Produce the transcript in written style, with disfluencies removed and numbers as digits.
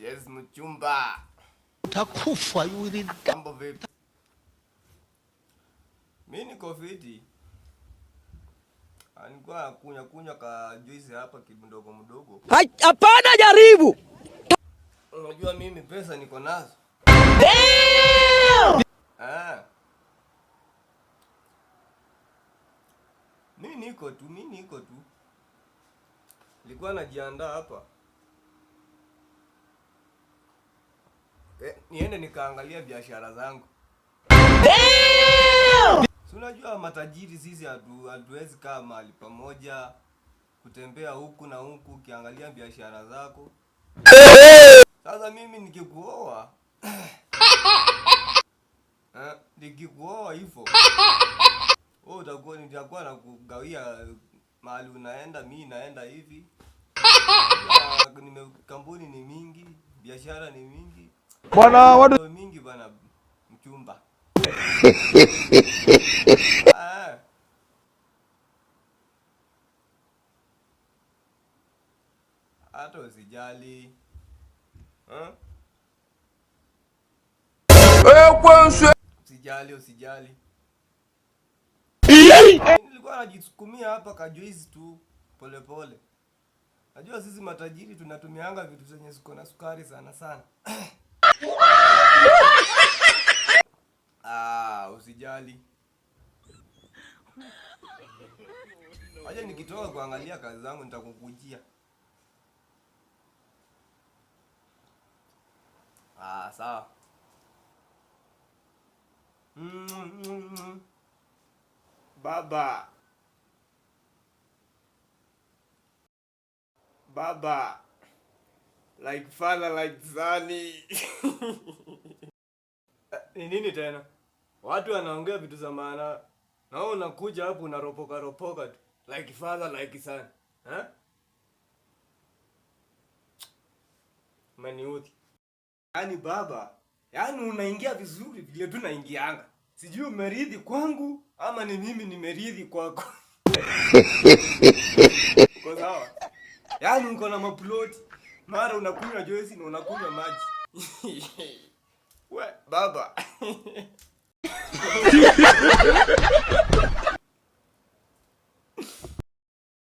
Yes, mchumba. Utakufa, you will die. Mambo vipi? Mi niko fiti. Nilikuwa kunywa kunywa ka juice hapa kidogo mdogo. Hapana, jaribu. Unajua mimi pesa niko nazo. Ah. Mi niko tu, mi niko tu. Nilikuwa najiandaa hapa. Niende nikaangalia biashara zangu. Si unajua matajiri sisi hatuwezi kaa mahali pamoja, kutembea huku na huku ukiangalia biashara zako. Sasa mimi nikikuoa nikikuoa hivyo wewe utakuwa, nitakuwa nakugawia mahali unaenda, mi naenda hivi. Kampuni ni mingi, biashara ni mingi. Bwana, wadu mingi bwana mchumba. Ah. Hata usijali. Usijali, usijali. Nilikuwa najisukumia hapa kajuice tu pole pole. Najua sisi matajiri tunatumianga vitu zenye ziko na sukari sana sana. Ah, usijali. Acha nikitoka kuangalia kazi zangu nitakukujia. Ah, sawa. Baba. Baba. Like father like son. Ni nini tena? Watu wanaongea vitu za maana. Na wewe unakuja hapo unaropoka ropoka tu. Like father like son. Eh? Maniudhi. Yaani baba, yaani unaingia vizuri vile tu naingianga. Sijui umeridhi kwangu ama ni mimi nimeridhi kwako. Uko sawa? Yaani uko na maploti. Mara unakunywa juice na unakunywa maji. We, baba.